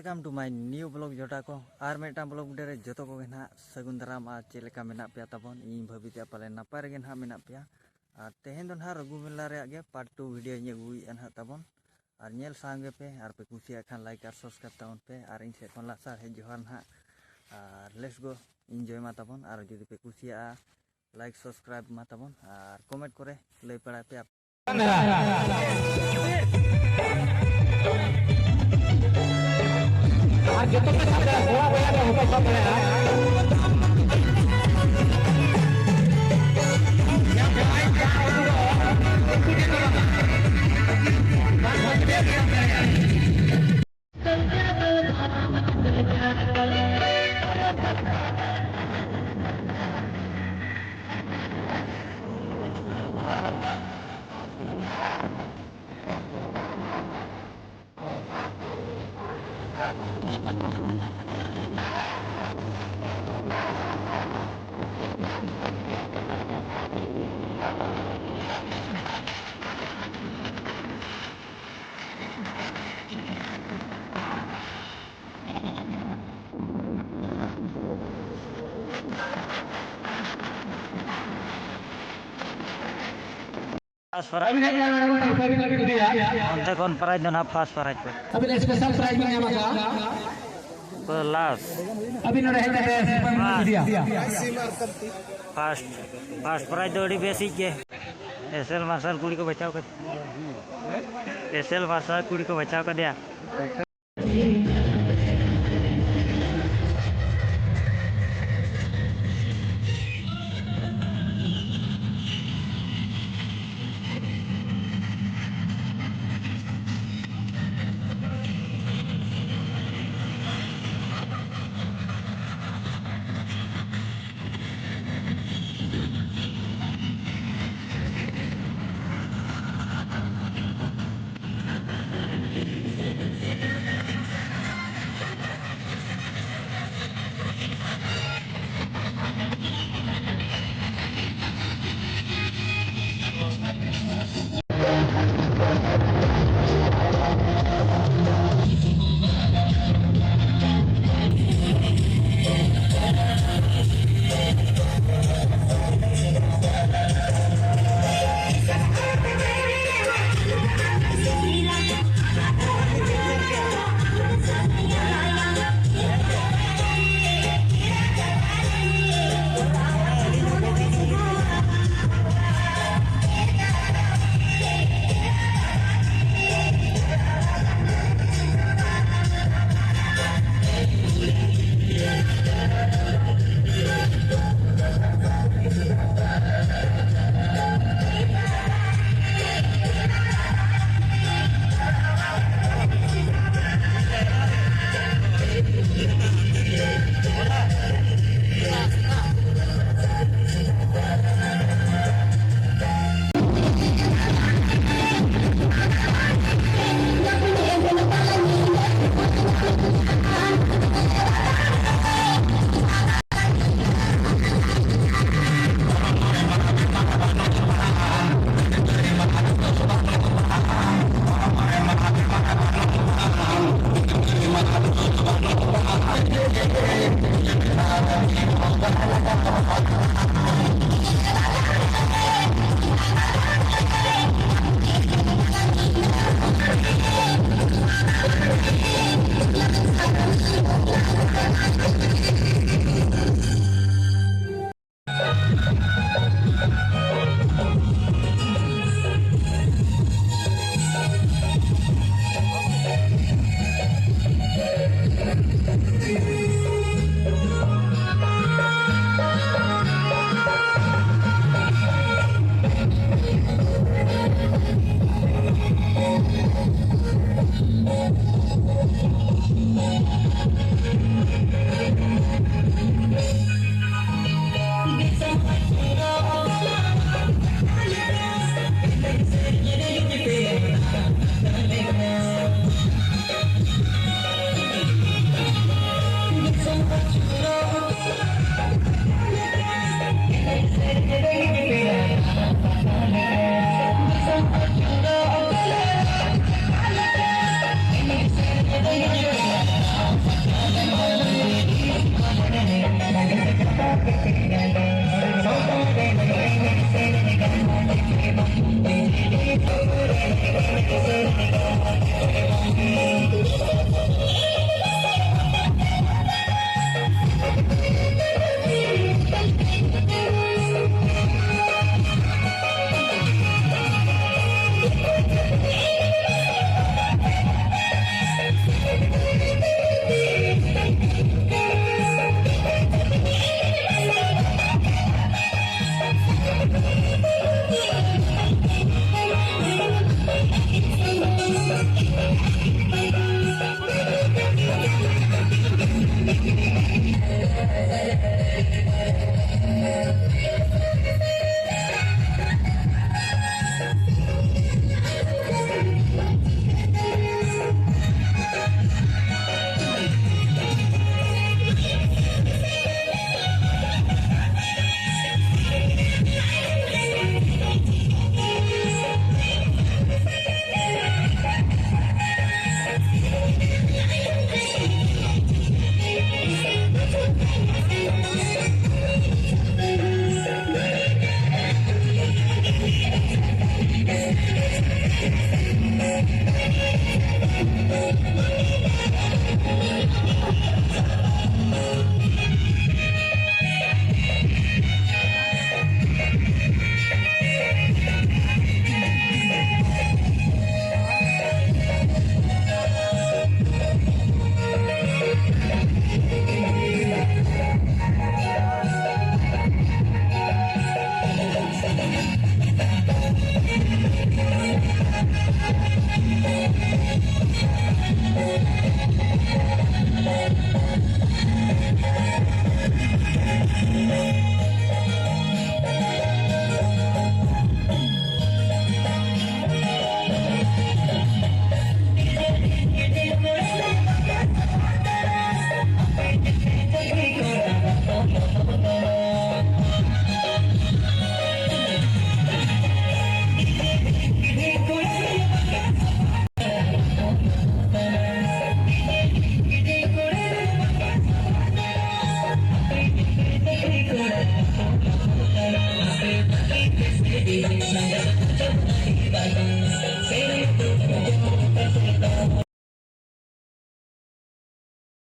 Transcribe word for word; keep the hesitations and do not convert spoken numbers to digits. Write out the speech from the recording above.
Welcome to my new vlog ᱡᱚᱴᱟ ᱠᱚ᱾ ᱟᱨ ᱢᱤᱫᱴᱟᱝ vlog video ᱨᱮ ᱡᱚᱛᱚ ᱠᱚᱜᱮ ᱱᱟᱦᱟᱜ ᱥᱟᱹᱜᱩᱱ ᱫᱟᱨᱟᱢ᱾ ᱟᱨ ᱪᱮᱫ ᱞᱮᱠᱟ ᱢᱮᱱᱟᱜ ᱯᱮᱭᱟ ᱛᱟᱵᱚᱱ? ᱤᱧ ᱵᱷᱟᱹᱵᱤᱛᱮ ᱯᱟᱞᱮ ᱱᱟᱯᱟᱭ ᱨᱮᱜᱮ ᱱᱟᱦᱟᱜ ᱢᱮᱱᱟᱜ ᱯᱮᱭᱟ᱾ ᱟᱨ ᱛᱮᱦᱮᱧ ᱫᱚ ᱱᱟᱦᱟᱜ ᱨᱚᱜᱷᱩ ᱢᱮᱞᱟ ᱨᱮᱭᱟᱜ ᱜᱮ part two video ᱤᱧ ᱟᱹᱜᱩᱭᱮᱫᱼᱟ ᱱᱟᱦᱟᱜ ᱛᱟᱵᱚᱱ᱾ ᱟᱨ ᱧᱮᱞ ᱥᱟᱶ ᱜᱮᱯᱮ, ᱟᱨ ᱯᱮ ᱠᱩᱥᱤᱭᱟᱜ ᱠᱷᱟᱱ like ᱟᱨ subscribe ᱛᱟᱵᱚᱱ ᱯᱮ᱾ ᱟᱨ ᱤᱧ ᱥᱮᱫ ᱠᱷᱚᱱ ᱞᱟᱥᱟᱲᱦᱮᱫ ᱡᱚᱦᱟᱨ ᱱᱟᱦᱟᱜ᱾ ᱟᱨ let's go, enjoy ᱢᱟ ᱛᱟᱵᱚᱱ᱾ ᱟᱨ ᱡᱩᱫᱤ ᱯᱮ ᱠᱩᱥᱤᱭᱟᱜᱼᱟ, like subscribe ᱢᱟ ᱛᱟᱵᱚᱱ, ᱟᱨ comment ᱠᱚᱨᱮ ᱞᱟᱹᱭ ᱯᱟᱲᱟᱭ ᱯᱮ᱾ ᱟᱨ ᱡᱚᱛᱚ ᱯᱮ ᱥᱟᱵ ᱫᱟᱲᱮᱭᱟᱜᱼᱟ, ᱜᱚᱲᱟ ᱵᱚᱭᱦᱟ ᱫᱚ ᱵᱟᱠᱚ ᱥᱟᱵ ᱫᱟᱲᱮᱭᱟᱜᱼᱟ᱾ First prize᱾ ᱟᱹᱵᱤᱱ ᱦᱮᱡ ᱞᱮᱱᱟ, ᱱᱚᱰᱮ ᱵᱚᱱ ᱴᱨᱚᱯᱷᱤ ᱵᱤᱱ ᱤᱫᱤᱭᱟ᱾ ᱚᱱᱛᱮ ᱠᱷᱚᱱ prize ᱫᱚ ᱱᱟᱦᱟᱜ first prize ᱠᱚ᱾ ᱟᱹᱵᱤᱱ special prize ᱵᱤᱱ ᱧᱟᱢ ᱟᱠᱟᱫᱼᱟ᱾ Last᱾ ᱟᱹᱵᱤᱱ ᱱᱚᱰᱮ ᱦᱮᱡ ᱠᱟᱛᱮ ᱥᱤᱨᱯᱟᱹ ᱵᱤᱱ ᱤᱫᱤᱭᱟ᱾ First, first prize ᱫᱚ ᱟᱹᱰᱤ ᱵᱮᱥᱤᱡ ᱜᱮ᱾ ᱮᱥᱮᱞ ᱢᱟᱨᱥᱟᱞ ᱠᱩᱲᱤ ᱠᱚ ᱵᱟᱪᱷᱟᱣ ᱠᱟᱫᱮᱭᱟ᱾ ᱮᱥᱮᱞ ᱢᱟᱨᱥᱟᱞ ᱠᱩᱲᱤ ᱠᱚ ᱵᱟᱪᱷᱟᱣ ᱠᱟᱫᱮᱭᱟ᱾